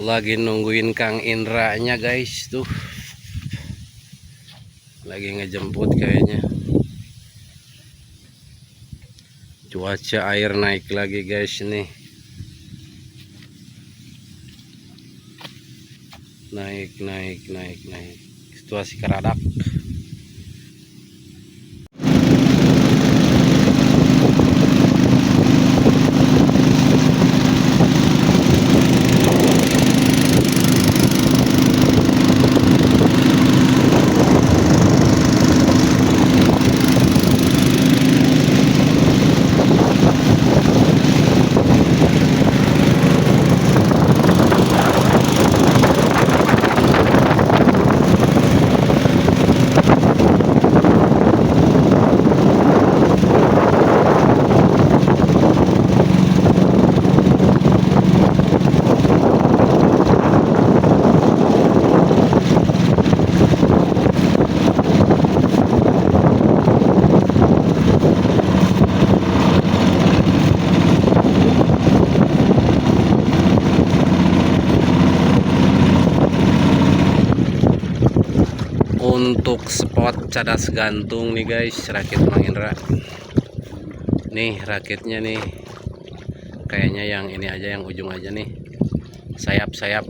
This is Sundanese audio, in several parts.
Lagi nungguin Kang Indranya guys tuh. Lagi ngejemput kayaknya. Cuaca air naik lagi guys nih. Naik, naik, naik, naik. Situasi keradak. Untuk spot cadas gantung nih guys, rakit Mang Indra. Nih rakitnya nih. Kayaknya yang ini aja, yang ujung aja nih. Sayap-sayap.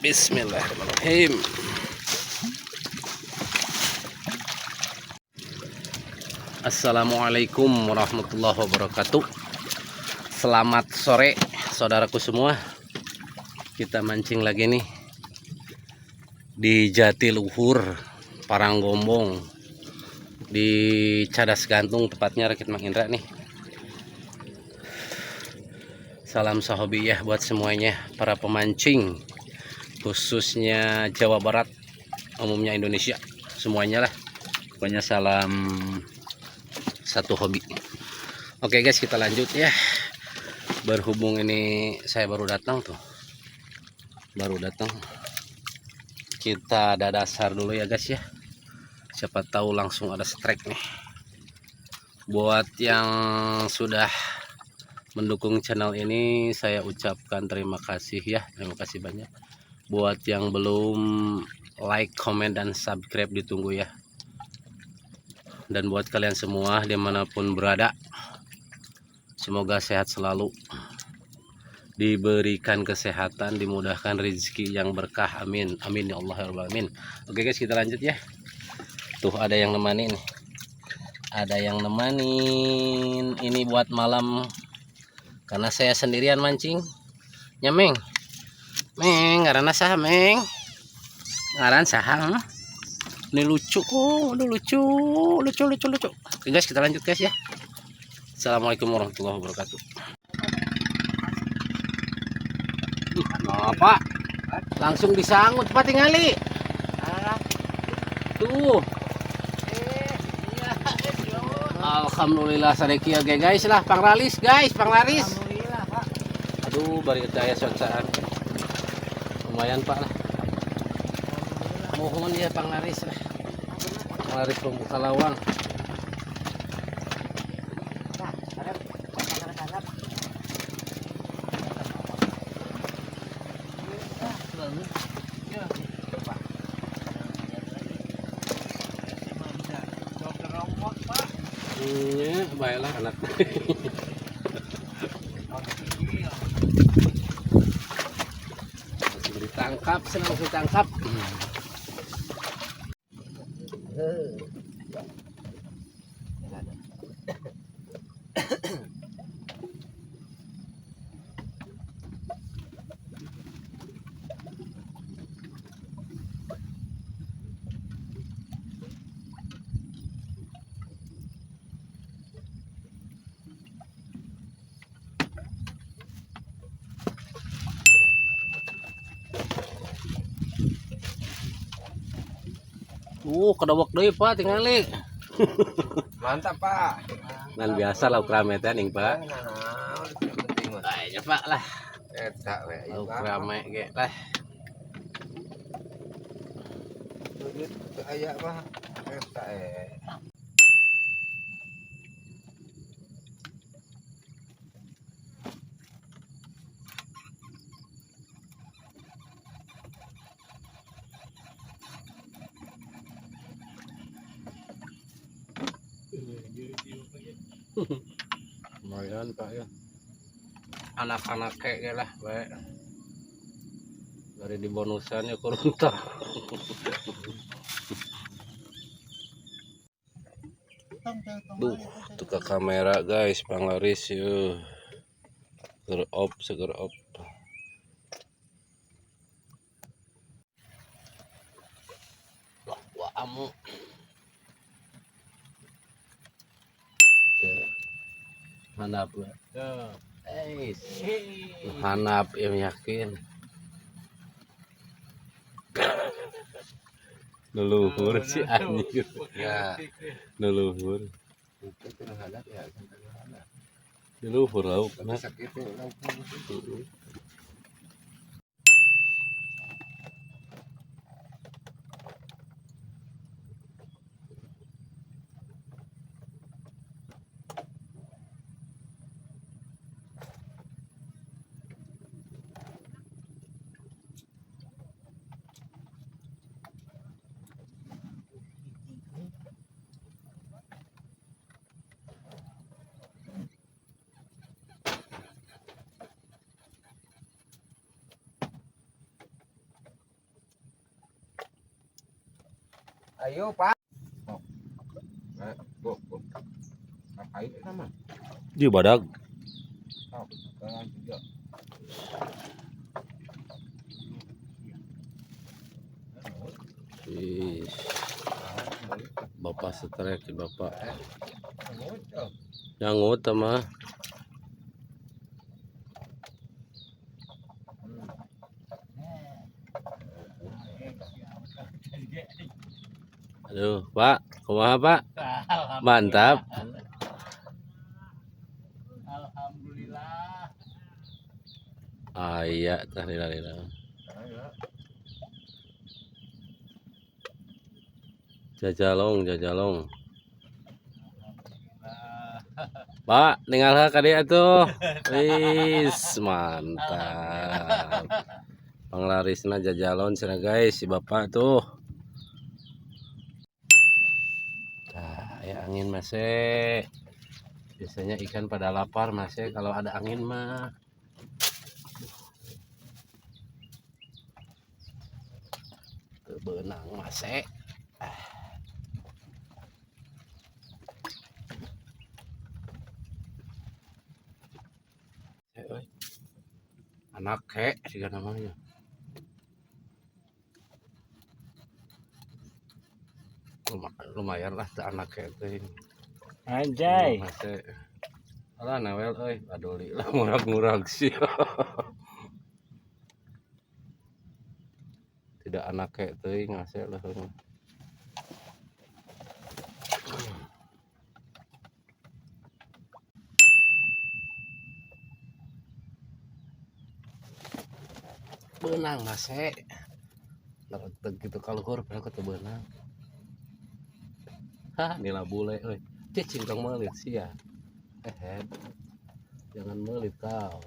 Bismillahirrahmanirrahim. Assalamualaikum warahmatullahi wabarakatuh. Selamat sore saudaraku semua. Kita mancing lagi nih di Jatiluhur, Paranggombong, di Cadas Gantung tepatnya rakit Mang Indra nih. Salam sahobi ya buat semuanya para pemancing, khususnya Jawa Barat, umumnya Indonesia, semuanya lah. Pokoknya salam satu hobi. Oke guys, kita lanjut ya. Berhubung ini saya baru datang tuh, baru datang, kita ada dasar dulu ya guys ya. Siapa tahu langsung ada strike nih. Buat yang sudah mendukung channel ini, saya ucapkan terima kasih ya, terima kasih banyak. Buat yang belum like, comment, dan subscribe ditunggu ya. Dan buat kalian semua dimanapun berada, semoga sehat selalu, diberikan kesehatan, dimudahkan rezeki yang berkah, amin, amin ya Allah ya rabbal alamin. Oke guys, kita lanjut ya. Tuh ada yang nemanin, ada yang nemanin. Ini buat malam karena saya sendirian mancing. Nyameng, meng, ngaranna saha meng, ngaran saha. Ini lucu kok, aduh lucu, lucu, lucu, lucu. Oke guys, kita lanjut guys ya. Assalamualaikum warahmatullahi wabarakatuh. Kenapa? Langsung disangut Pak tingali. Tuh. Alhamdulillah sadeki oke guys lah, panglaris guys, panglaris. Alhamdulillah, Pak. Aduh, bari daya socaan. Lumayan Pak lah. Mohon ya panglaris lah. Panglaris pembuka lawang. Ya, baiklah anak. Langsung ditangkap, langsung ditangkap. Kedawak deui Pak tingali. Mantap, Pak. Nan biasa lauk rame teh ning Pak. Nah, penting mah. Ayo Pak lah. Eta we. Lauk rame ge lah. Duit teu aya mah. Eta eh. Lumayan Pak ya. Anak-anak kayak lah, baik. Dari di bonusannya kurunta. Duh, tuh ke kamera guys, panglaris yeuh. Seger op, seger op. Wah, wah amu. Hanap lah. Eh, hanap yang yakin. Leluhur si anjir. Ya. Leluhur. Itu teu hadap ya, sampai hadap. Leluhur lauk. Tapi sakit teh lauk mah. Ayo, Pak. Oh. Go, go. Ngapain eta mah? Di badag. Oh, sekarang juga. Ih, bapak setrek si bapak. Nyangut sama. Aduh, Pak, kumaha Pak? Mantap. Alhamdulillah. Aya tah lila-lila. Jajalong, jajalong. Pak, ningal ka dieu atuh. Wis, mantap. Panglarisna jajalon cenah guys si bapak tuh. Tah, aya angin masih. Biasanya ikan pada lapar masih kalau ada angin mah. Teu beunang masih. Anak kek sih namanya. Lumayan lah teu anak kek teh. Anjay. Masih. Alah nawel euy, adoli lah murag-murag sih. Tidak anak kek teuing ngasih lah. Beunang mase. Lereteg gitu kaluhur padahal teu beunang. Hah, nila bule euy. Cicing tong meulit sia. Eh, jangan meulit kau.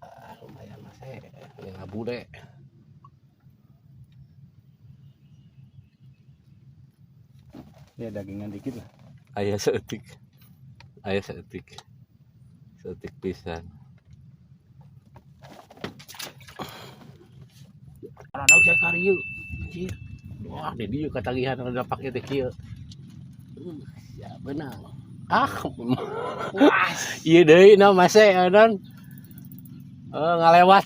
Ah, lumayan mase. Nila bule. Ya dagingan dikit lah. Aya saeutik. Aya saeutik. Saeutik pisan. Anak saya karieu. Anjir. Wah, di dieu katagihan udah pakai teh kieu. Ya beunang. Ah. Ieu deui na mase non. Ngalewat.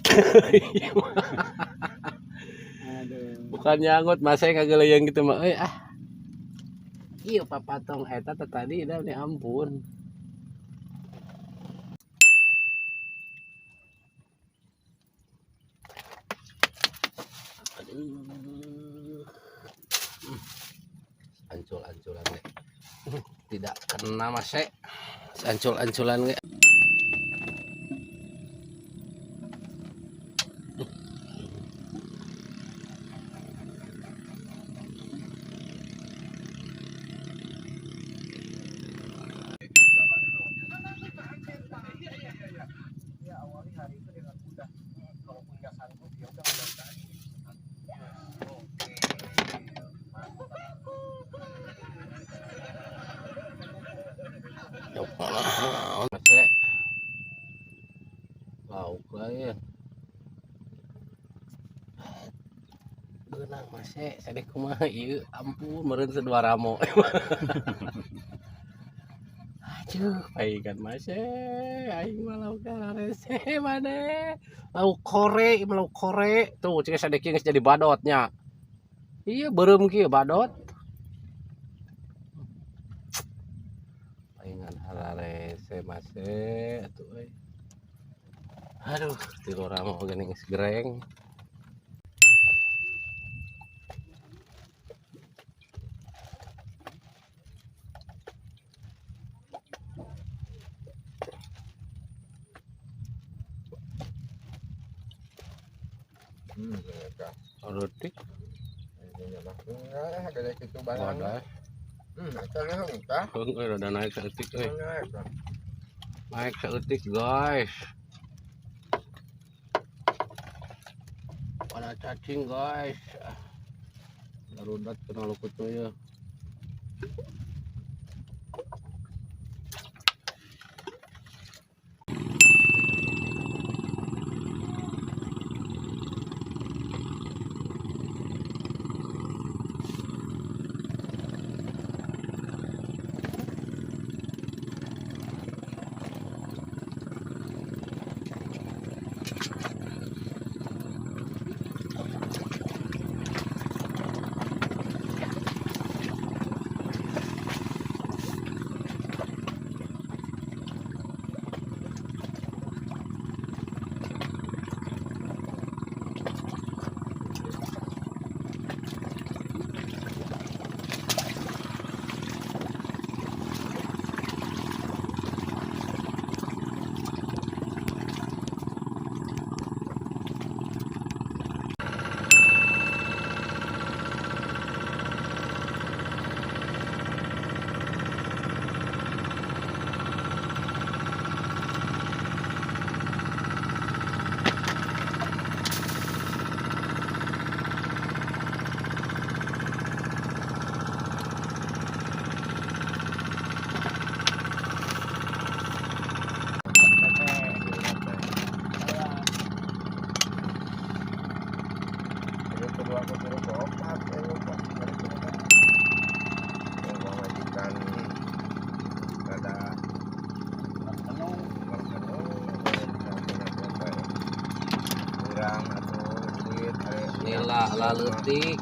Aduh. Bukan nyanggut mase kageleung gitu mah euy ah. Iya papatong eta teh tadi dah nih ampun. Aduh. Ancul-anculan ge. Tidak kena mas e. Ancul-anculan ge. Lauk lain. Beunang mas e, sadek kumaha ieu ampun meureun sedua ramo. Aduh, paingan mas e, aing mah lauk rese maneh. Lauk kore, ieu mah lauk kore. Tuh cik sadek geus jadi badotnya. Iya beureum kieu badot. Paingan hararese mas e atuh euy. Aduh, tilu ramo oge geus gereng. Roti. Wadah. Heeh, rada naik saeutik euy. Naik saeutik, guys. Ada cacing, guys. Darurat kena lukut tuh ya. Nila laleutik.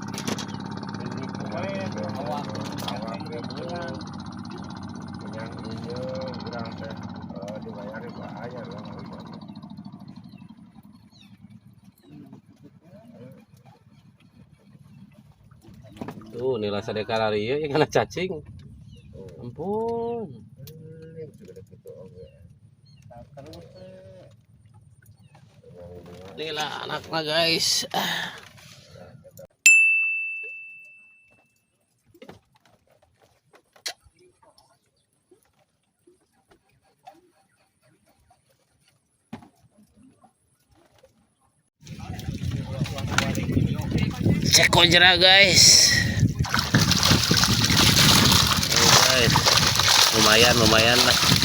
Tuh nila sadekar hari ieu kana cacing. Ampun. Nila anaknya guys. Cek kojra guys. Oh, guys, lumayan lah.